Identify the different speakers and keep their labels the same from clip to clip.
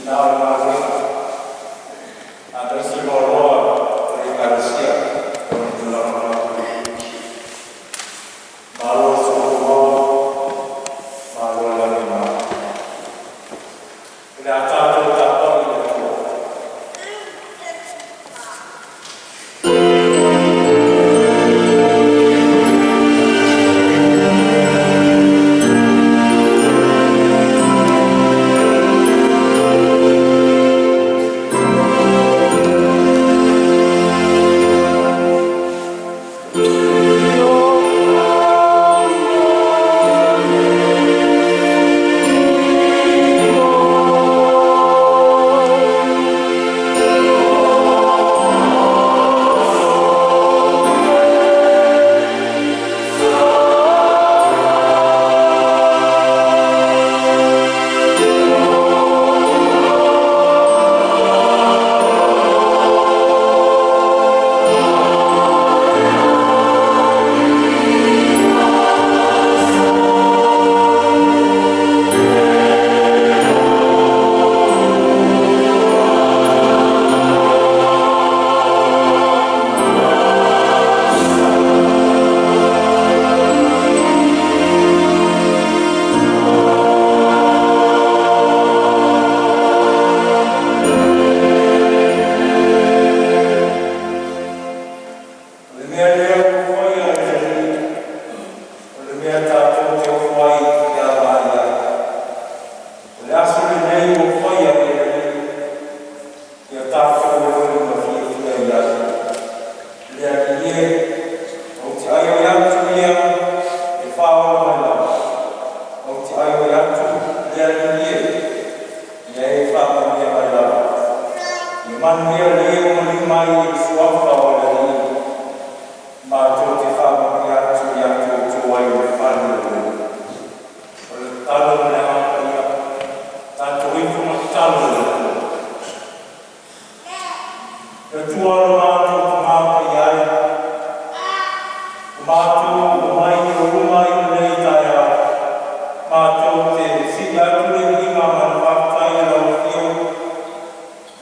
Speaker 1: Na o le galuega aemaise loaloa o le Ekalesia i ona tulaga faalupe. Malo le soifua maua, malo le lagi e mama. O le a tatou tapuai i le Atua. O le mea lea ua faia e le Alii, o le mea tatou te ofo ai pe a vaai atu. O le aso lenei ua faia e le Alii, ia tatou olioli ma fiafia i ai. Le Alii e, ou te aioi atu ia e faaola mai lava. Ou te aioi atu le Alii e, ia e faamanuia mai lava. Ia manuia le ua maliu mai i le suafa o le Alii. Matou te faamanuia atu ia te outou ai le fale o le Alii. O le tatalo ma le Agaga Paia, tatou ifo ma tatalo i le Atua. Le Atua lo matou Tama paia e, ua matou omai i ou luma i lenei taeao, matou te sii atu le viiga ma le faafetai i lau afio.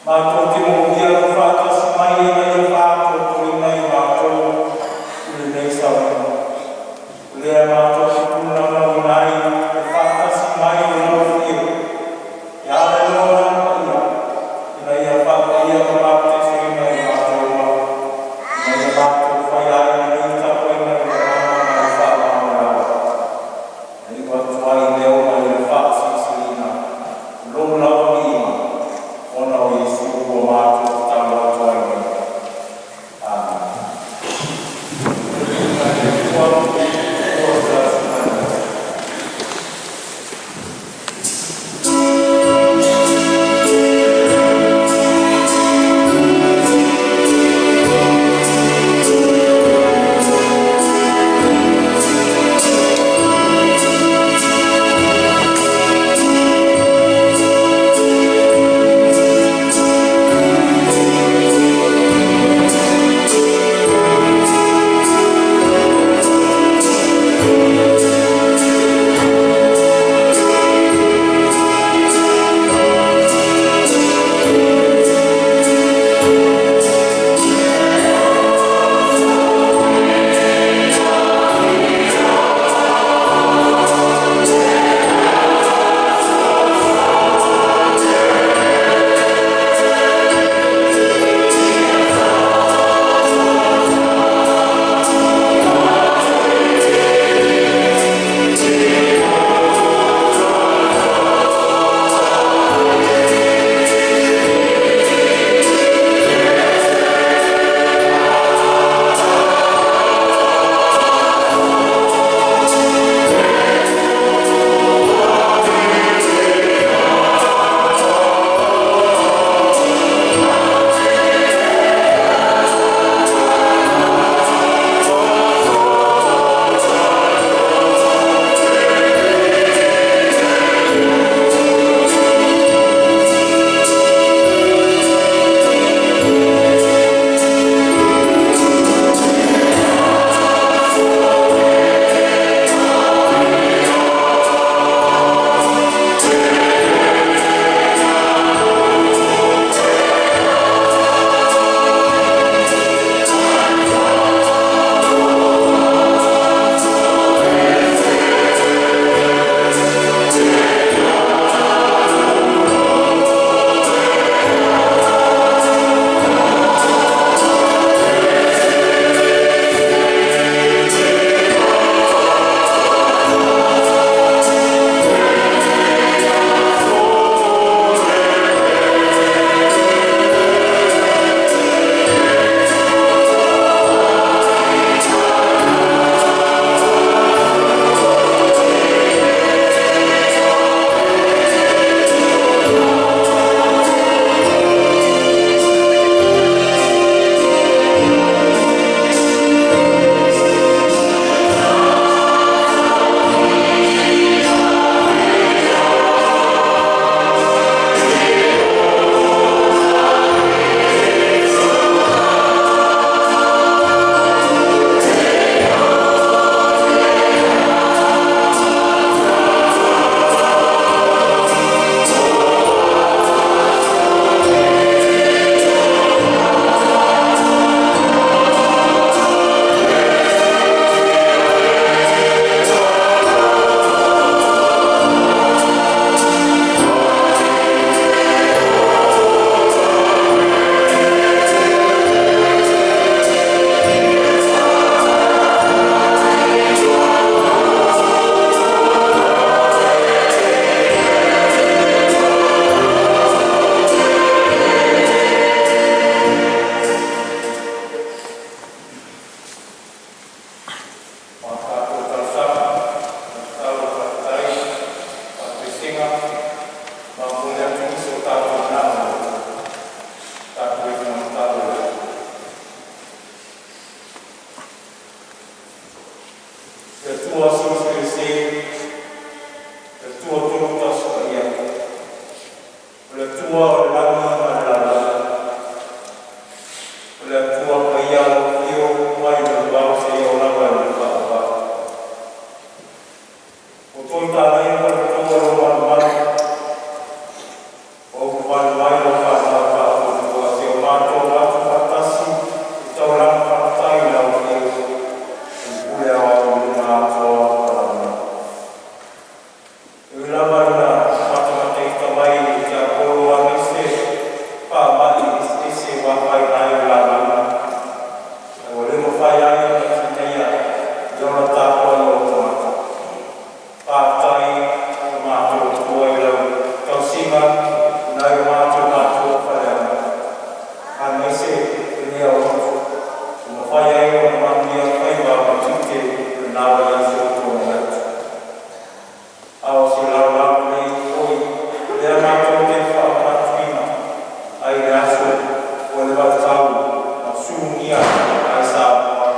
Speaker 1: Matou te moomia lou faatasi mai ina ia faaatoatoa. O le Atua o le lagi ma le lalolagi, o le Atua paia, lau Afio mai le vavau seia oo lava i le faavavau. Ua toe tālia le faletolu o lou malumalu, ua ulufale mai lau fanau faatuatua se i o matou o atu faatasi i taulaga faafetai i lau Afio i le Pule Aoao i luga atoa ma lalolagi. E ui lava ina matamata mai le tiapolo aemaise faamai eseese ua afaina ai le lalolagi, ae ua le mafai ai ona tineia le ola tapuai o ou tagata. Faafetai lo matou Atua i lau tausiga i nai o matou matua faaleagaga aemaise lenei aulotu ua mafai ai ona manuia faiva ma tiute i lena vaiaso ua tuanai atu. A o se laolao lenei foi lea matou te faamanatuina ai le aso ua le valetau na sulugia ai Samoa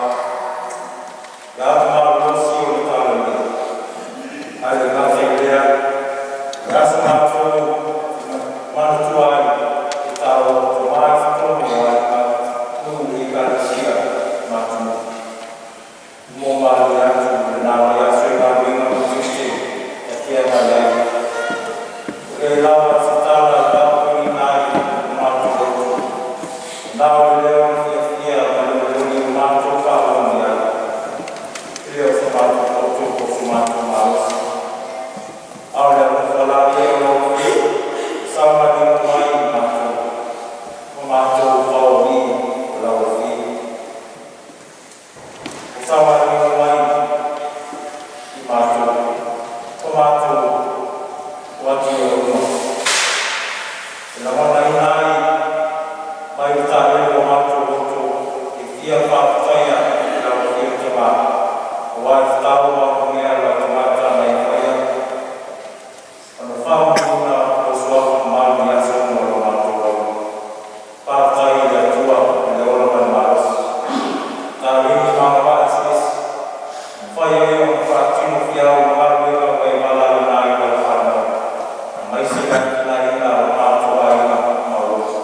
Speaker 1: i ata malolosi o le Talalelei. Ae le gata i lea, o le aso matou te manatua ai le taua o tama i totonu o aiga, nuu, ekalesia ma atunuu. Tumua malie atu i lena vaiaso i galuega ma tiute e feagai ai. Ua leai lava se tala e faapapagiina ai lo matou loto, na o le leo fiafia ma le momoli o matou faalogo mai ai. E le o so matou poto po o so matou malosi, a o le alofa laveai o lau Afio ua saogalemu mai i matou, ma matou faoalii o lau Afio. Ua saogalemu mai i matou, ma matou o ati e luma. E lagonaina ai mai le taeele o matou loto e fia faafetaia i lau Afio Tama, aua e tatau ma onomea lau tagata na e faia ona faamamaluina lou Suafa mamalu i aso uma o lo matou ola. Faafetai i le Atua i le ola ma le malosi, taleni ma agavaa eseese, ua mafai ai ona faatino feau ma galuega ua e valaauina ai lau fanau, aemaise le atinaeina o matou aiga ma lotu.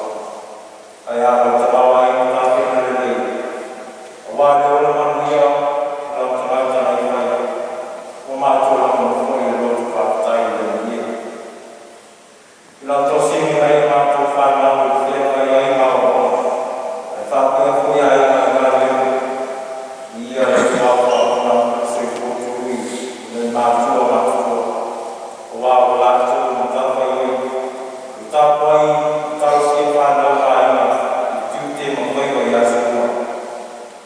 Speaker 1: Ae a lau tamaoaiga tapena lelei, aua le ola manuia o lau tagata na e faia, ua matou lagona foi le loto faafetai i le Alii. I lau tausiga nai a matou fanau i le feagai ai ma aoaoga, ae faapea foi aiga i galuega, viia le Suafa ona o le soifua tului o nai matua matutua, aua o le latou matafaioi o le tapuai ma talosia fanau ma aiga i tiute ma faiva i aso uma.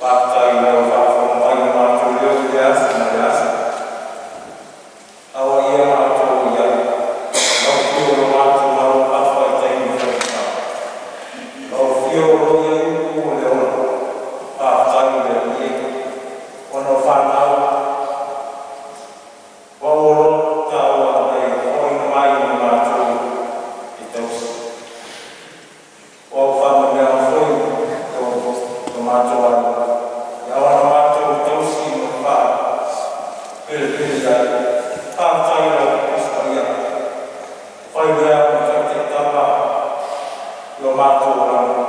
Speaker 1: Faafetai i lau faafofoga mai i lo matou leo i lea aso ma lea aso. Aloaia matou i ai lau afio o lo matou malopafa i taimi faigata. Lau afio o lo o i ai upu o le ola. Faafetai i le Alii ona o fanau ua oloa taua na e foaiina mai mo matou e tausi. Ua au faamanuiaga foi e o matou aiga e ao ona matou tausi ma faapelepele ai. Faafetai i lau Tusi Paia, ua fai lea ma taitaitaga i o matou olaga,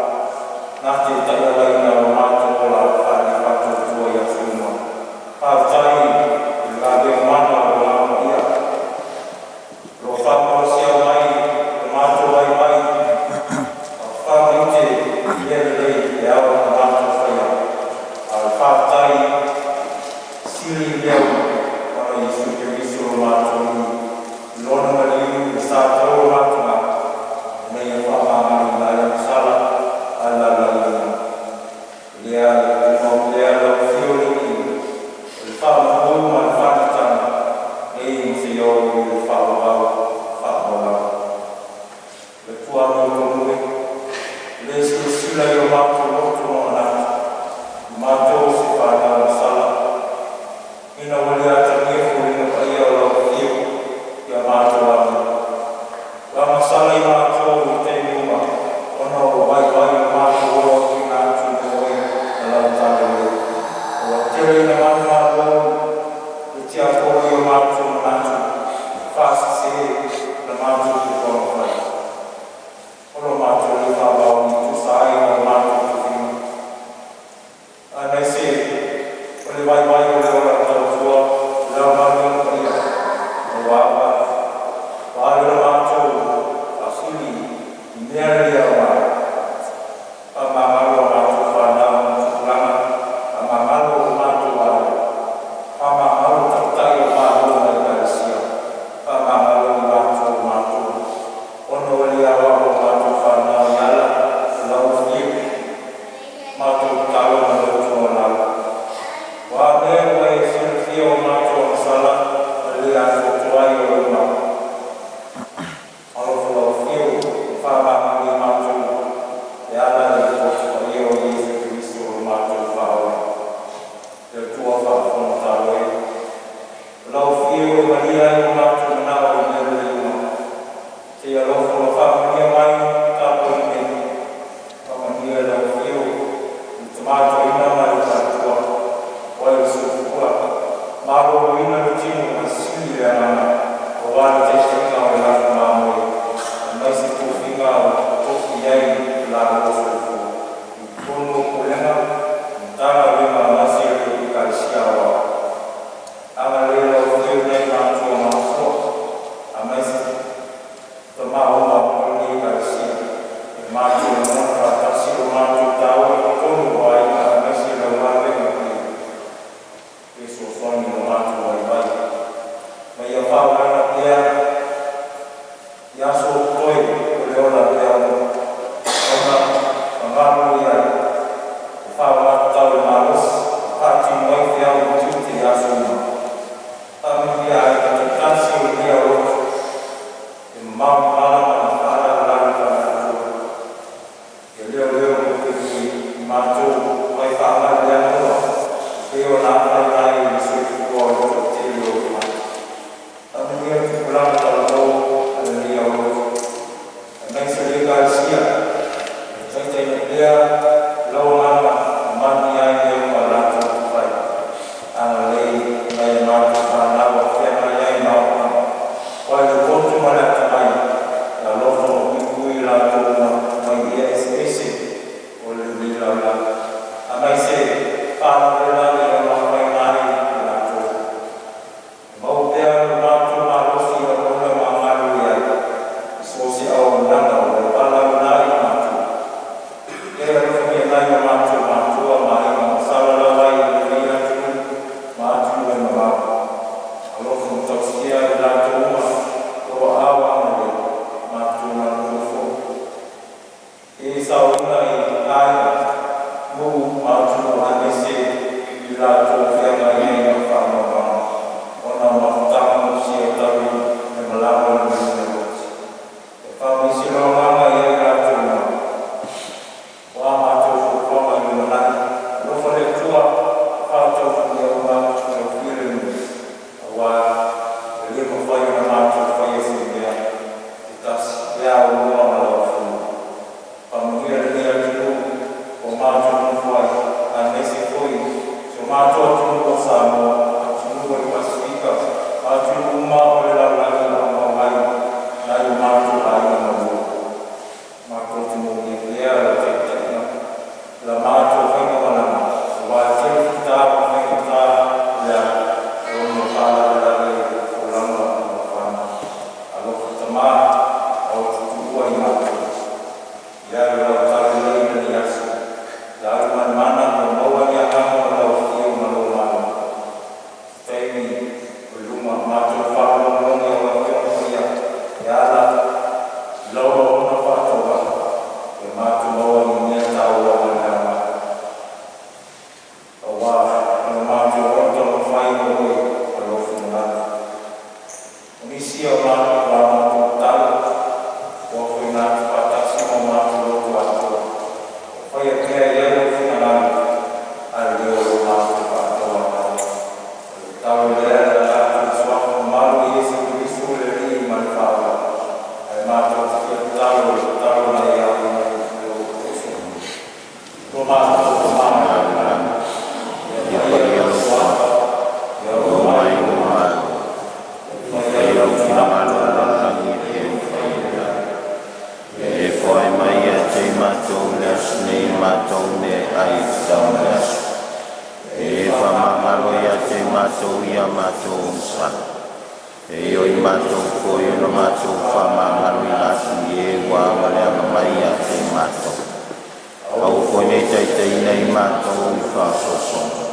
Speaker 1: na te taialaina lo matou ola faale-faatuatua i aso uma. Faafetai i le galuega mana o lau Agaga Paia o lo o faamalosiau mai i lo matou vaivai ma faamaite mea lelei e ao ona matou faia. A o le faafetai sili mea uma ona o Iesu Keriso lo matou Alii, i Lona maliu i le sa taualoa ina ia faamagaloina ai agasala a le lalolagi uma. Lea e tumau pea lau Afio le Alii, o le faamanu ma le faaneetaga, nei ma seia oo i le faavavau faamaualalo. Le Atua amiotonu e, o le silasila i o matou loto ma manatu, o matou o se fanau agasala, ina ua le atagia foliga paia o lau Afio ia matou amio. Ua agasala i matou i taimi uma ona ua vaivai lo matou ola tuuina atu mo Oe ma lau talalelei. Ua tele ina manumalo le tiapolo i o matou manatu faasese na matou tufuaga fai. Faamagalo i matou e ala i le potu paia o Iesu Keriso lo matou Faaola. Le Atua faafofoga tatalo e, o lau Afio e malia ai o matou manao i mea lelei uma. Se i alofa ma faamanuia mai le tapuaiga nei. Faamanuia i lau Afio i le Tama Toeaina ma le faletua, o ai o le soifua maloloina o le tino ma sili le agaga aua le taitaiga o le latou mamoe aemaise tofiga ua tofi i ai lo lalua soifua i totonu o Pulega ma Matagaluega aemaise le Ekalesia Aoao. Agalelei lau Afio i nai matua mausoa aemaise tama uma o lenei Ekalesia. E matou lagona faatasi lo matou taua i totonu o aiga aemaise lau galuega paia, fesoasoani i lo matou vaivai, ma ia faaaogaina pea i aso o totoe o le ola pea ona fagalulue ai, e faaaoga tatau le malosi e faatino ai feau ma tiute i aso uma. Faamanuia aiga taitasi o lenei aulotu, e mamao ni mala ma ni faalavelave faalenatura, ia leoleo ma puipui i matou mai faamai leagoa e pei ona afaina ai le soifua o le toatele o tagata. Faamanuia tupulaga talavou a lenei aulotu aemaise le Ekalesia, ia taitaiina pea e lau Agaga ma manuia ai mea uma a latou te fai. Agalelei i nai a matou fanau o feagai ai ma aoaoga, ua i le potu ma le atamai, ia alofa ma puipui i latou uma mai ia eseese o lenei lalolagi aemaise faalavelave e ono afaina ai i latou. Ia maua pea lo matou malosi e auauna ma galulue ai i so o se auaunaga ua e valaauina ai i matou. Ia e alofagia nai o matou matua ma aiga ua salalau ai i lenei atunuu ma atunuu e mamao. Alofa ma tausiā i latou uma i lou aao agalelei. Matou manatua foi e saoina i aiga, nuu ma atunuu aemaise i latou o feagai ai ma faanoanoaga ona o mafutaga maosia talu le malaga o le ma'i oti. Ia faamaise lou Agaga ia i latou uma. O a matou fuafuaga i le lumanai, alofa le Atua faataunuuina uma i lou filemu, aua e le mafai ona matou faia se mea se tasi pe a aulua ma lau Afioga. Faamanuia lenei atunuu ua matou nonofo ai, aemaise foi si o matou atunuu o Samoa, atunuu o le Pasefika ma atunuu uma o le lalolagi o lo o aumau ai nai o matou aiga galue. Matou te moomia pea lau taitaiga i la matou faigamalaga, aua e tele fitauli ma faigata o le alu e ono faalavelave ai folauga ma ofaga. Alofa Tama, aua te tuua i matou. Ia le lau talalelei i lenei aso, ia alu manamana ma maua ni agaga o lau afio ma lou malo. Se taimi o i luma matou faalogologo i lau Afioga Paia e ala i lau auauna faatauvaa, ia matou maua ni mea taua ma le aoga aua lo matou ola taumafai mo oe ma lou finagalo. O nisi o a matou tatalo ua ofoina atu faatasi ma o matou loto atoa, ia faia pea i ai lou finagalo ae le o lo matou faatauagalo. O le tatalo lea i le tatou suafa mamalu o Iesu Keriso o le Alii ma le Faaola, ae matou te fia tatalo i le tatalo na e aoina mai i lou uso. Lo matou Tama i le lagi, ia paia lou suafa, ia oo mai lou Malo, ia faia lou finagalo i le lagi e pei ona fai i le lagi. E foai mai ia te i matou i le aso nei matou meaai e tatau mo le aso. E faamagalo ia te i matou ia matou ogasala. E o i matou foi ona matou faamagalo i atu i e ua agaleaga mai ia te i matou. Aua foi nei taitaiina i matou i faasoasoga.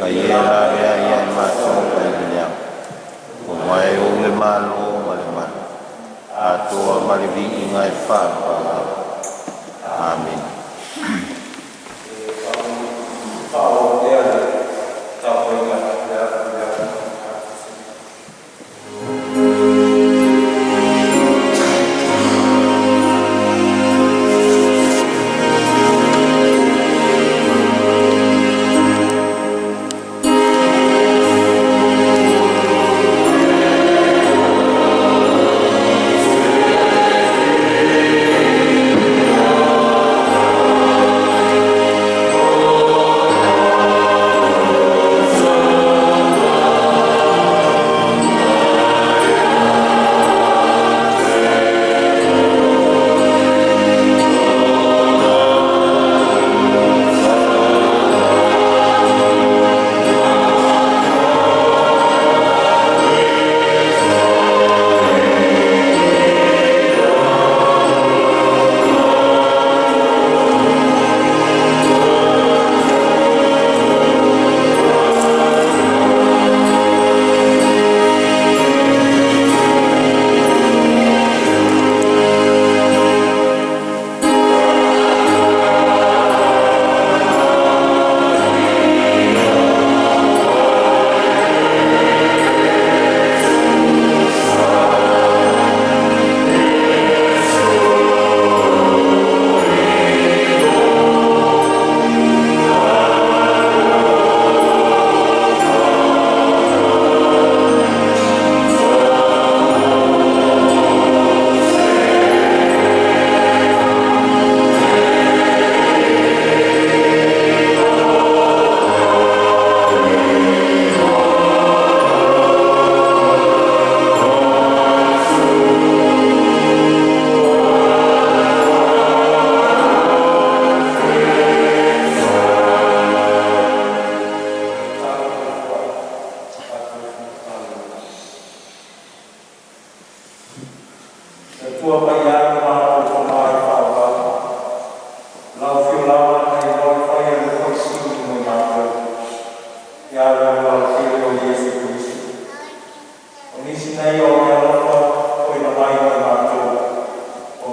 Speaker 1: Ae ia lavea ia i matou mai le leaga. Aua e ou le Malo ma le mana. Atoa ma le viiga e faapalala. Amen. Faaauau pea le tapuaiga i le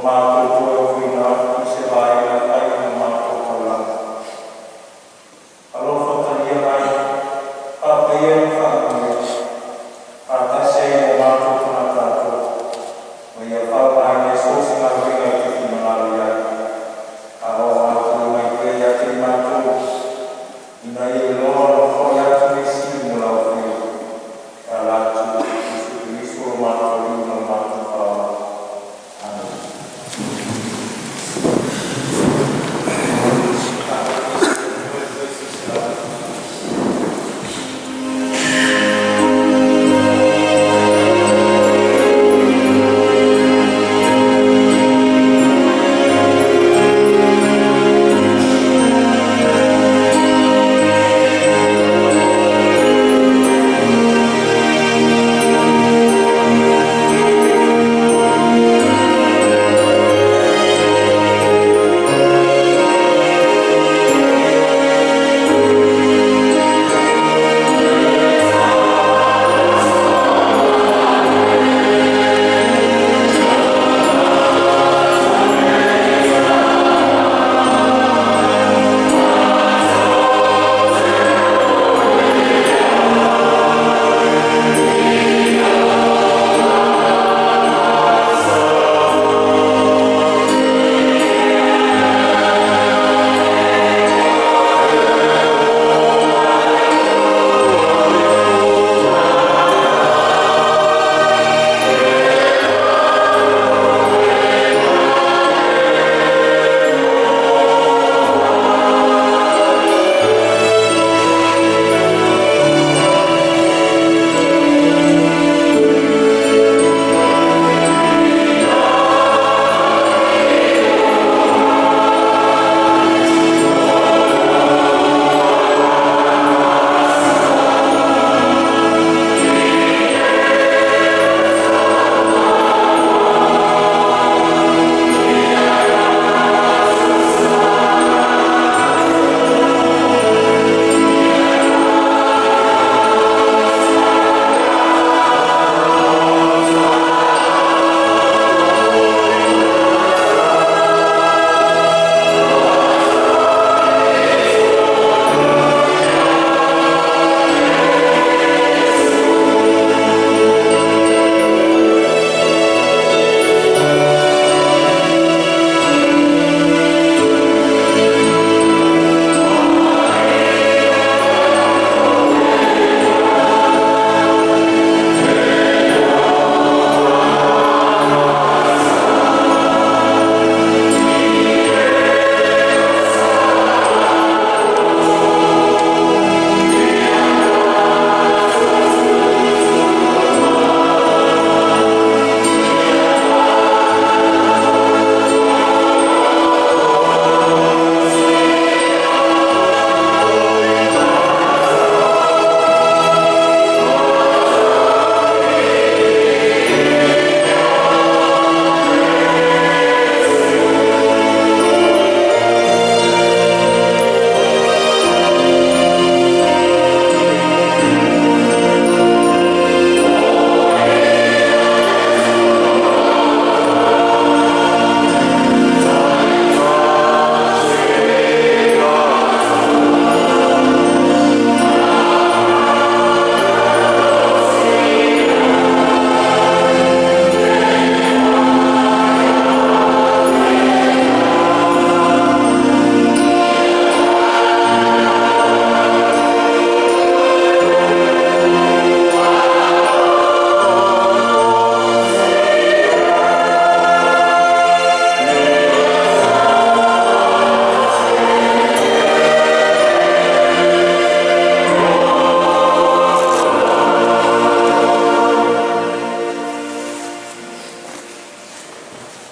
Speaker 1: Matou toe ofoina atu i se vaega e fai ma matou taulaga. Alofa talia mai, faapaia ma faamanuia, faatasi ai ma o matou tagata atoa, ma ia faaaogaina i so o se galuega e te finagalo i ai, a o atiae mai pea ia te i matou, ina ia iloa ona fo'i atu le mea sili mo lau Afioga, e ala atu i Iesu Keriso lo matou Alii ma lo matou Faaola. Amene.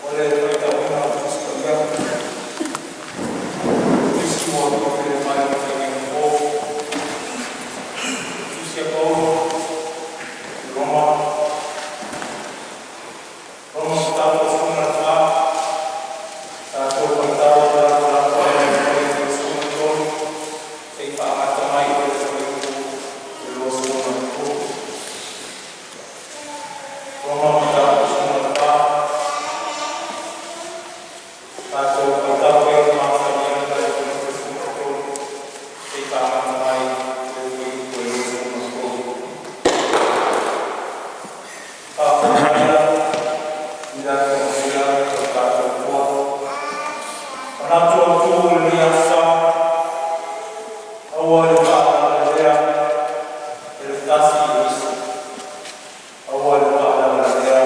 Speaker 1: O le faitauina o le Tusi Paia, Tusi ua tofia mai le Feagaiga Fou, Tusi a Paulo i Roma, Roma mataupu 14, tatou faitau le latalata mai le fuaiupu 13 seia faagata mai i le fuaiupu 23. Roma mataupu 14. Tatou faitau pea i le masani ai le 23 seia faagata mai le fuaiupu e 23. Faafofoga i le Atuagia o tatou Atua. Manatu autu o lenei aso Sa, aua le faalavelavea e le tasi i le isi. Aua le faalavelavea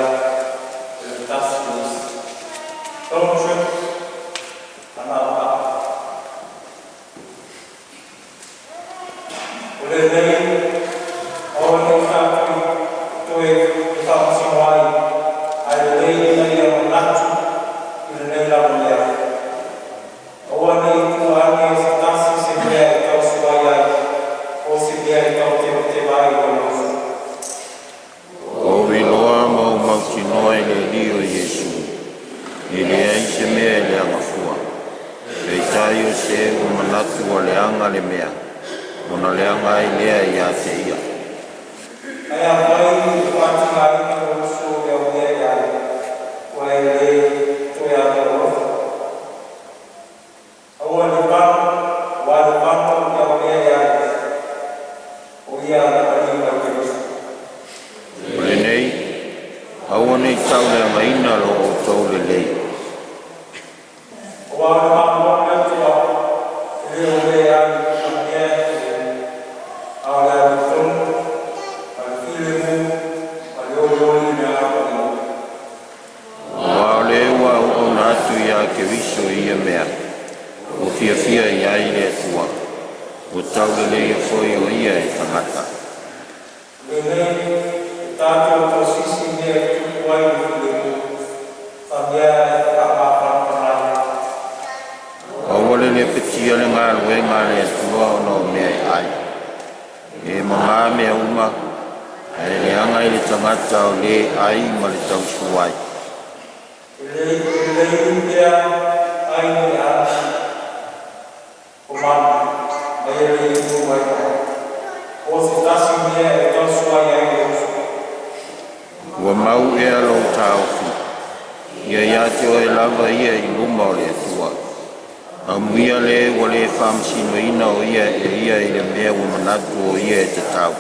Speaker 1: e le tasi i le isi. Don't trip another up. O lenei, aua nei tatou toe faamasino ai, ae lelei ina ia manatu i lenei lava mea. Aua nei tuu ane e se tasi se mea e tausuai ai, po o se mea e tautevateva ai lona uso.
Speaker 2: Ua ou iloa ma ou mautinoa i le Alii o Iesu, e leai se mea e leaga fua. Peitai o se ua manatu ua leaga le mea, ona leaga ai lea ia te ia.
Speaker 1: Ae afai e faatigaina lou uso i au mea e ai, ua e le toe alofa. Aua le pano, aua le pano i au mea e ai, o ia agafaliu mai Keriso.
Speaker 2: O lenei, aua ne i tauleagaina lo outou lelei.
Speaker 1: Aua o le Malo o le Atua e le o mea e ai ma mea e inu, a o le amiotonu, ma le filemu, ma le olioli i le Agaga Paia.
Speaker 2: Aua o le ua auauna atu ia Keriso i ia mea, ua fiafia i ai le Atua, ua tauleleia foi o Ia e tagata.
Speaker 1: Lenei, e tatou te tausisi i mea e tupu ai le filemu, ma mea e faamafanafana ai.
Speaker 2: Aua le lepetia le galuega a le Atua ona o mea e ai. E mamā mea uma, ae leaga i le tagata o lē ai ma le tausuai.
Speaker 1: E lelei pea ai le ana o mana, ma ia le inu ai foi. O se tasi mea e tausuai ai le uso.
Speaker 2: Ua mau ea lou taofi? Ia ia te oe lava ia i luma o le Atua. Amuia le ua le faamasinoina o ia e ia i le mea ua manatu o ia e tatau.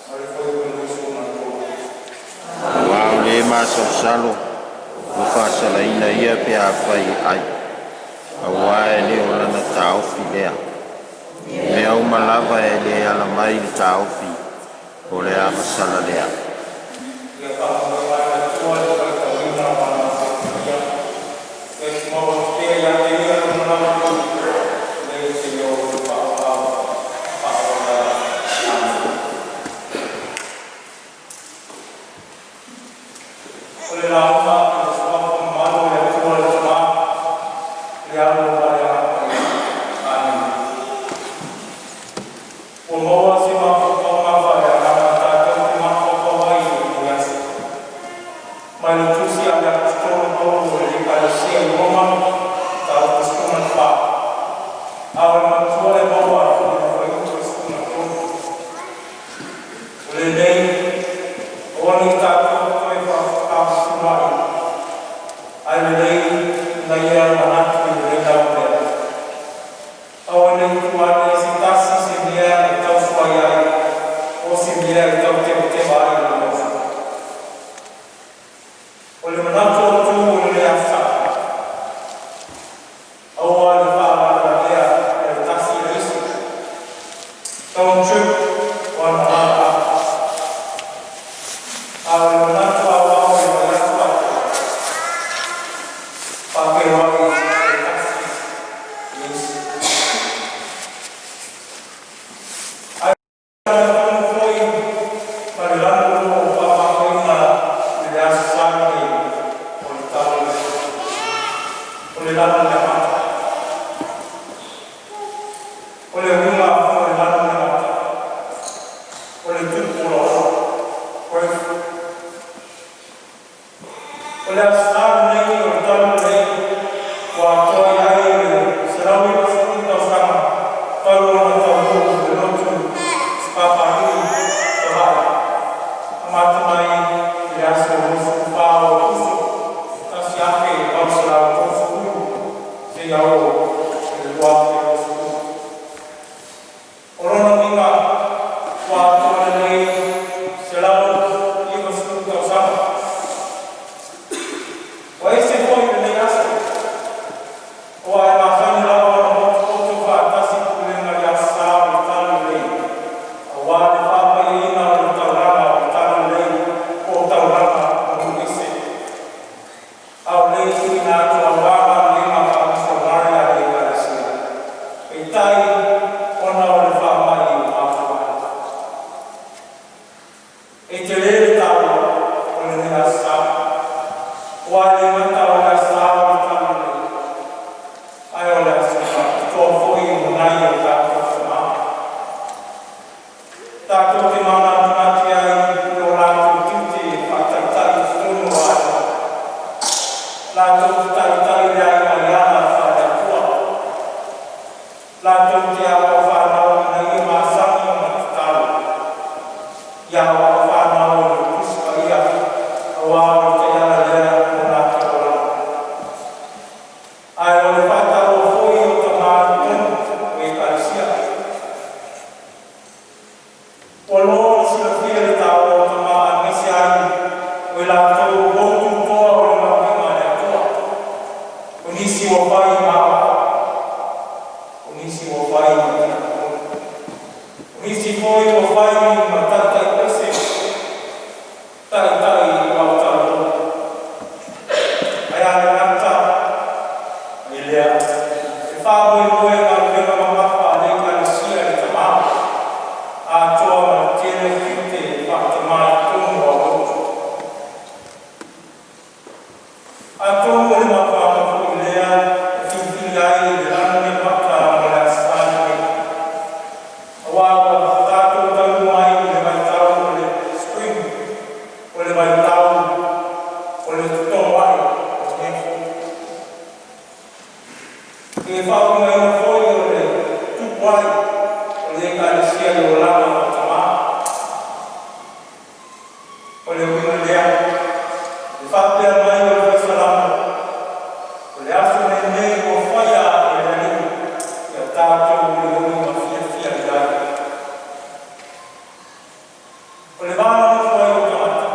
Speaker 1: Ma le fuaiupu 23.
Speaker 2: Aua o le masalosalo ua faasalaina ia pe afai e ai, auā e le o lana taofi lea. O mea uma lava e le ala mai i le taofi, o le agasala lea.
Speaker 1: Ia faamanuia mai le Atua i le faitauina o Lana Paia. Ia tumau atu pea ia te ia Lona lavapapale, nei seia oo i le faavavau. Amene. O le lauga i le suafa mamalu o le Atua le Tamā, le Alo ma le Agaga Paia. Amene. Ua maua se mafaufauga faale-agaga tatou te mafaufau ai i lenei aso. Mai le tusi a le Aposetolo Paulo i le Ekalesia i Roma, mataupu 14. A o le matua e maua i le fuaiupu 13. O lenei, aua nei tatou toe faafesinoai, ae lelei ina ia manatu i lenei lava mea. Aua nei tuu ane e se tasi se mea e tausuai ai, po o se mea e tautevateva ai lona uso. O le manatu autu o lenei aso Sa, aua le faalavelavea e le tasi i le isi. Don't trip one another up. A o le manatu aoao i le vaiaso atoa, faafeiloai le tasi i le isi. Ae talitonu foi ma le lanu o lo o faamamaina i le aso Sa lenei o le talo o le lanu le amata. O le uiga o le lanu le amata, o le tupu o loa. Birth. O le aso Sa lenei o le talo lenei ua atoa i ai le 190 tausaga talu ona taunuu le lotu Sipapalii Savaii. Amata mai i le aso 24 o Aokuso 1830. tuuina atu aua galuega faamisionare a le Ekalesia, peitai ona o le faamai ua mafua ai. E tele le taua o lenei Aso Sa, aua e le gata o le aso Sa o le Talalelei, ae o le aso faapitoa foi mo nai o tatou tamā. Tatou te manatunatu ai i o latou tiute faataitai i totonu o aiga, latou te taitai le aiga i aga faale-Atua, latou te aoao fanau ina ia masani ona tatalo, ia aoao fanau i le Tusi Paia aua o le taiala lea mo latou olaga. Ae o le faataua foi o tamā i totonu o ekalesia. Ua loa le silafia le taua o tamā aemaise ai o i latou o poutu o le galuega a le Atua. O nisi ua fai ma aoao, o nisi ua fai ma tiakono, o nisi foi ua fai ma taitaiese, taitai o autalavou. Ae a le gata i lea, e faamoemoe galuega mamafa a le Ekalesia i tamā, atoa ma le tele o tiute faatamā i totonu o aulotu. Atonu o le mafuaaga foi lea na filifili ai le lanu le mata mo le Aso Sa lenei, aua ua tatou taunuu mai i le vaitau o le Spring, o le vaitau o le totogo ae o mea fou. E faauigaina foi o le tupu ai o le Ekalesia i olaga o tamā. O le uiga lea, i le faapea mai o le Fai Salamo, o le aso lenei ua faia e le Alii, ia tatou olioli ma fiafia i ai. O le va nonofo ai o tagata,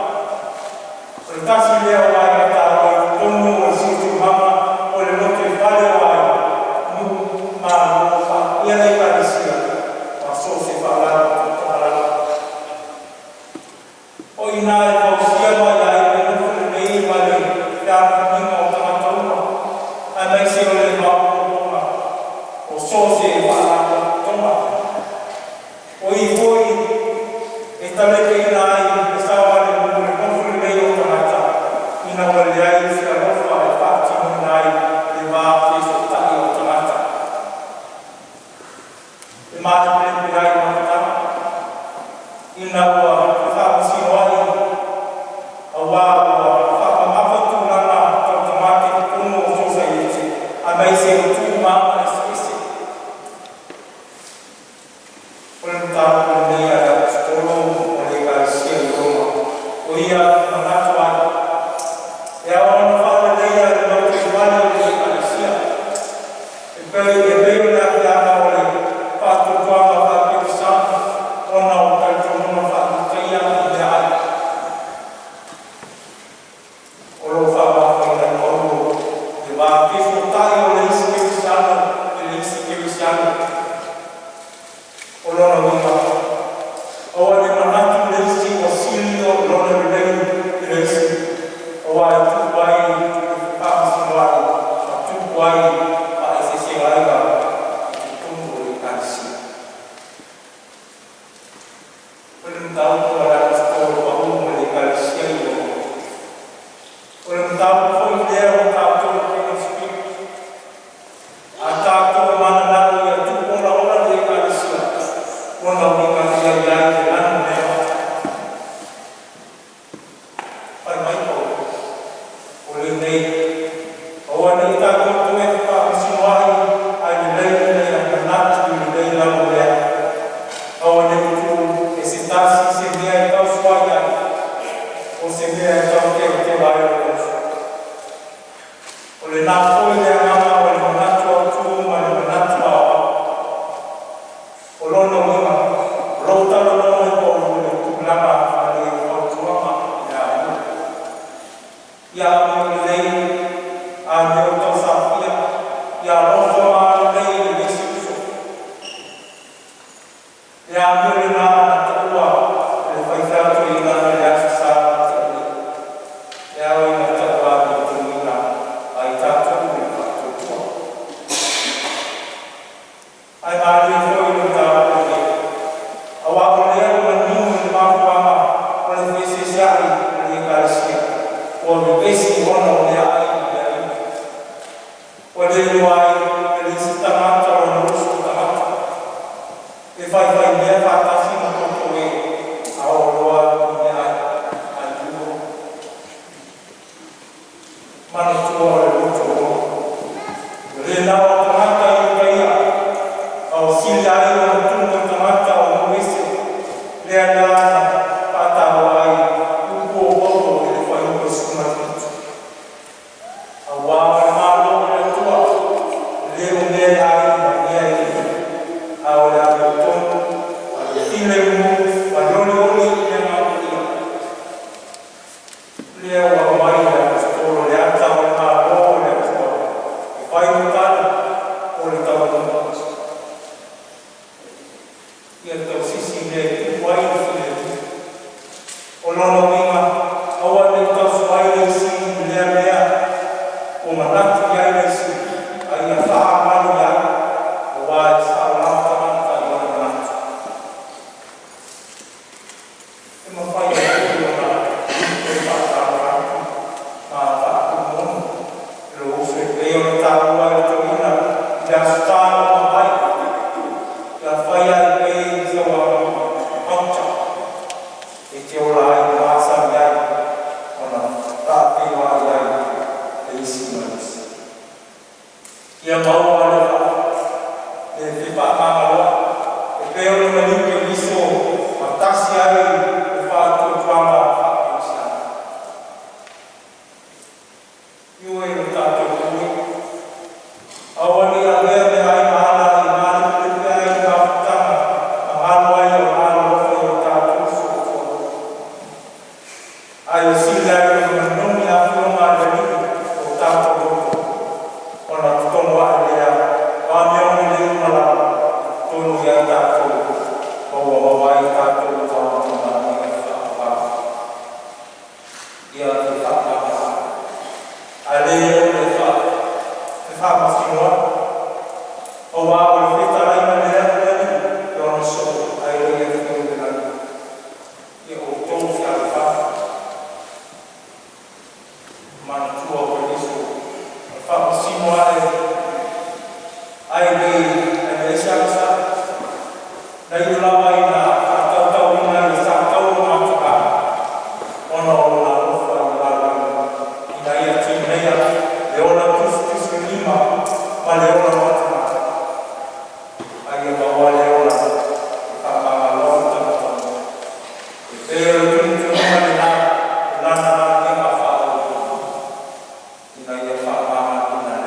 Speaker 1: o le tasi lea o vaega taua i totonu o le siosiomaga o le lotoifale o aiga, nuu, malo faapea le Ekalesia ma so o se faalapotopotoga lava. O i ina e fausia mai ai le nofo lelei ma le fealofaniga o tagata uma, aemaise o le faaopoopoga o so o se faalapotopotoga. O i foi e talepeina ai le saogalemu o le nofo lelei o tagata ina ua leai se alofa e faatinoina ai le va fesootai o tagata. E malepelepe ai mafutaga ina ua fefaamasinoai aua ua faamamafa tulaga tau tagata i totonu o sosaiete aemaise o tu ma aga eseese. O le mataupu lenei a le Aposetolo o le Ekalesia i Roma, o ia manatu ai, e ao ona faaleleia le lotoifale o le Ekalesia, e pei o le aafiaga o le faatuatuaga faakerisiano ona o talitonuga faaiutaia i meaai. O lo o faamauina e Paulo le va fesootai o le isi kerisiano i le isi kerisiano. O lona uiga, aua ne i manatu le isi ua sili lona lelei i le isi, aua e tupu ai le fefaamasinoai ma tupu ai faaeseeseaiga i totonu o le Ekalesia. O le mataupu a le Aposetolo Paulo ma le Ekalesia i Roma, o le mataupu foi lea ua tatou i le Speak. A tatou mananao ia tuu olaola le Ekalesia, lona uiga ia i ai le lanu le Fai mai Paulo, o lenei, aua ne i tatou toe fefaamasinoai, ae lelei ina ia manatu lelei lava lea. Aua ne i tuu e se tasi se mea e tausuai ai, o se mea e tauteuteu ai lona uso. O lena foi le agaga o le manatu autu ma le manatu aoao. O lona uiga, o lo o talanoa mai Paulo i le tulaga faale-fautuaga i le amio. Ia amio lelei, amio tausafia, ia alofa ma agalelei i le isi uso. Le amio lena na taua e le faifeau toeaina i le Aso Sa na tea nei. E ao ina taua amiotonu ai le iloa ai e le isi tagata lona uso tagata, e faifaimea faatasi ma totoē a oo loa i meaai. Aleluia. Manatua o le loto ua le na o tagata e ita ia, a ua sili ai ona tumu i tagata o nuu ese. Lea la na faataua ai upu o Paulo i le fuaiupu 17. Auā o le Malo o le Atua e le o mea e ai ma mea e inu, a o le amiotonu ma le filemu ma le olioli i le Agaga Paia. Lea ua aumai e le Aposetolo le ata o le Malo o le Atua e fai ma tala o le taunuuga. Ia tausisi i mea e tupu ai le filemu. O lona uiga, aua ne i tausuai le isi i lea mea ua manatu i ai le isi, a ia faamamalu i ai, auā e saolao tagata i ona manatu. E mafai ai foi ona toe faatalanoa atu ma faauluulu i lou uso e pei ona taua e le toeaina i le Aso Sa ua mavae. Ia fai ai pei sau auta e te ola ai ma masani ai ona faafeiloai ai le isi ma le isi. Ia maua le le fefaamagaloai e pei ona maliu Keriso ma tasi ai le faatuatuaga faakerisiano. Ioe, lo tatou atunuu, aua ne i avea meaai ma ala e malepelepe ai i mafutaga ma galo ai Lona alofa i o tatou uso ua tuanai, a ia sili ai ona manogi afioga a le Alii i o tatou loto, ona totono ae lea o amioga lelei uma lava i totonu ia i tatou, ma ua maua ai i tatou le tamaoaiga faavavau. Ia fefaamagaloai, ae le o le faamasinoai. Auā o le fetalaiga lea a le Alii e ono soo ae le i afio i le lagi. Ia outou fealofani, manatua o Keriso na faamasino ae ai leai se agasala, na iu lava ina faatautoina i le faatauga mataga ona o Lona alofa i le lalolagi, ina ia tineia le ola tusitusilima ma le ola matagata, a ia maua le ola e faamagalo ai tagata uma. E pei o le tumutumuga lena o Lana galuega faaauau, ina ia faamagaloina.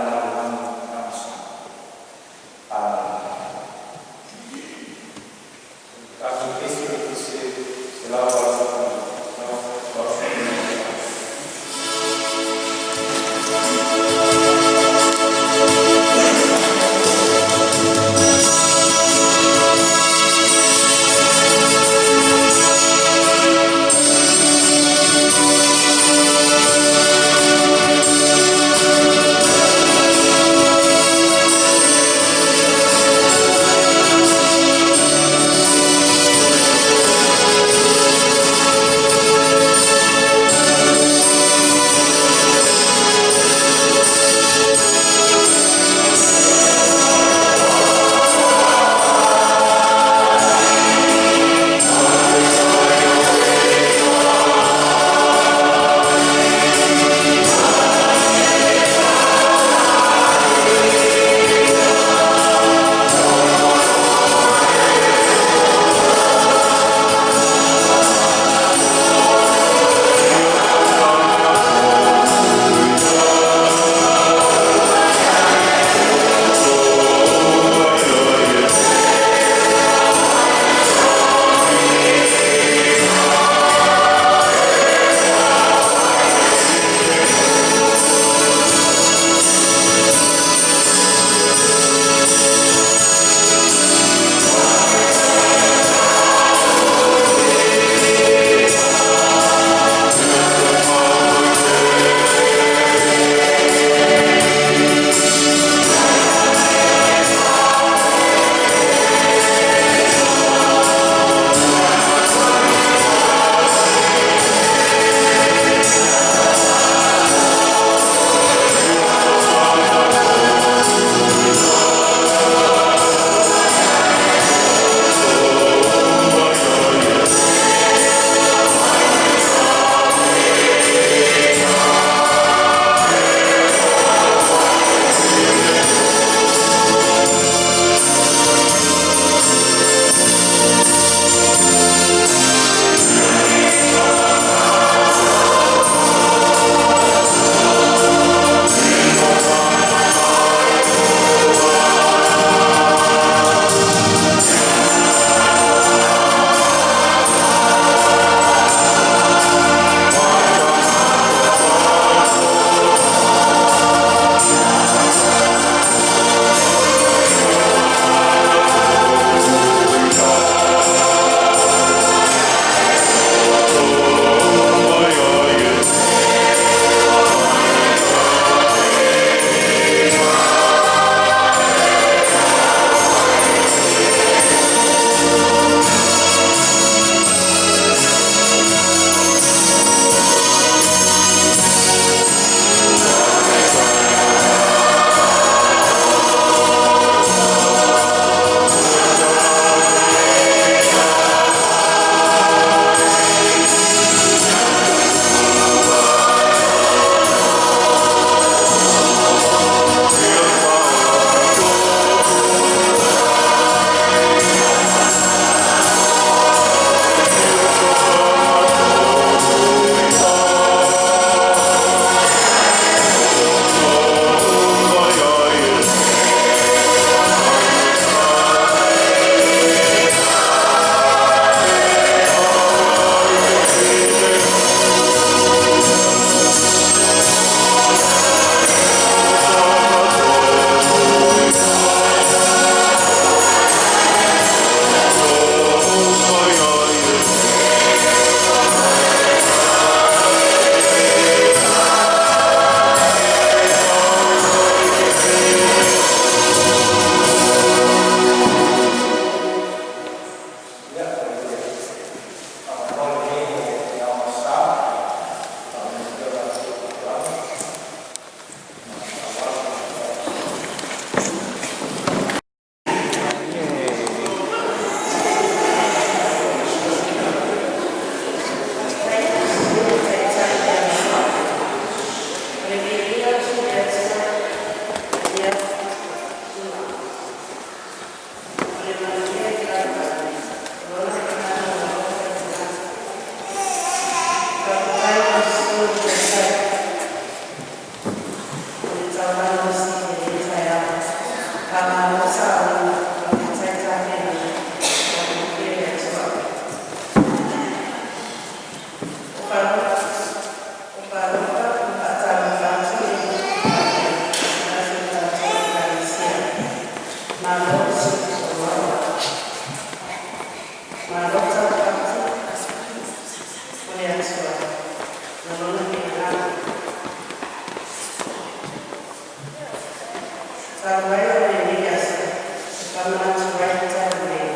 Speaker 3: Talu ai o lenei aso e faamanatu ai le Talalelei,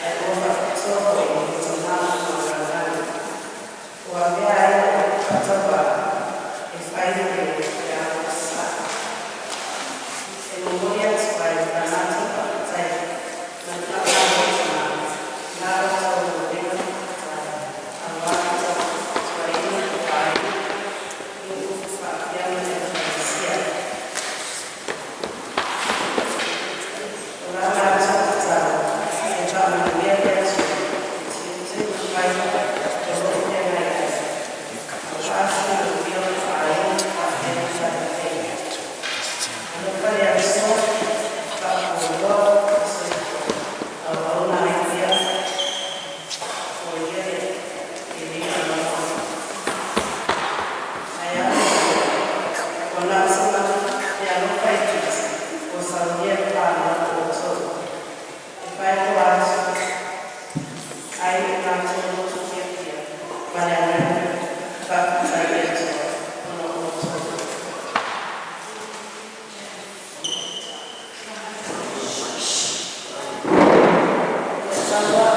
Speaker 3: ae ua faapitoa foi i tina ma tamaitai. Ua avea ai lo'u faatauvaa e fai le leo pe a ou sasaa. E momoli atu ai la matou faafetai ma le faamalo i la outou galuega fita aua le tautuaina o aiga, nuu faapea ma le Ekalesia. O la matou tatalo, ia faamanuia le Atua i tiute ma faiva o lo o feagai ai, aua se manuia o aiga faapea le talalelei. Alofa le Atua faafualoa le soifua auauna ai pea o ia lelei manaoga. Ae a le Atua, ua na o se meaalofa itiiti ua saunia e fanau a outou, e faailoa atu ai lo matou loto fiafia ma le agaga faafetai i le Atua ona o outou. Samoa.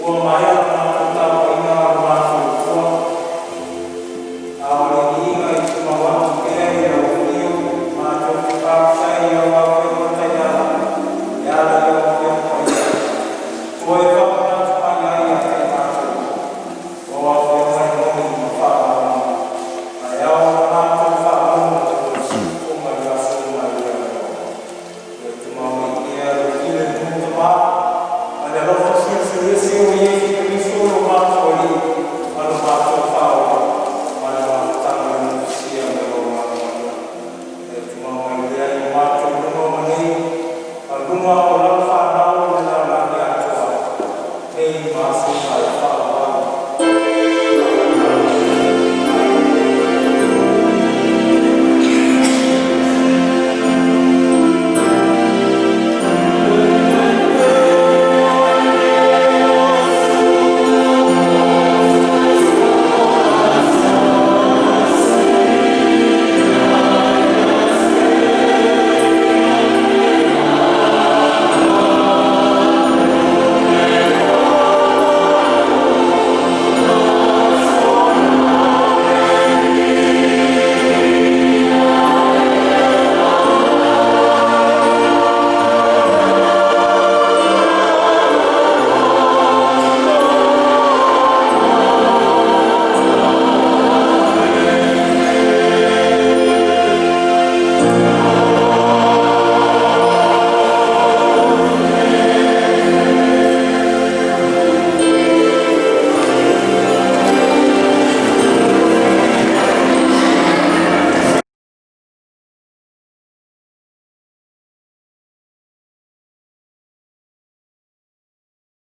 Speaker 1: Ua maea ona matou tapuaiga ma le matou Nofoa.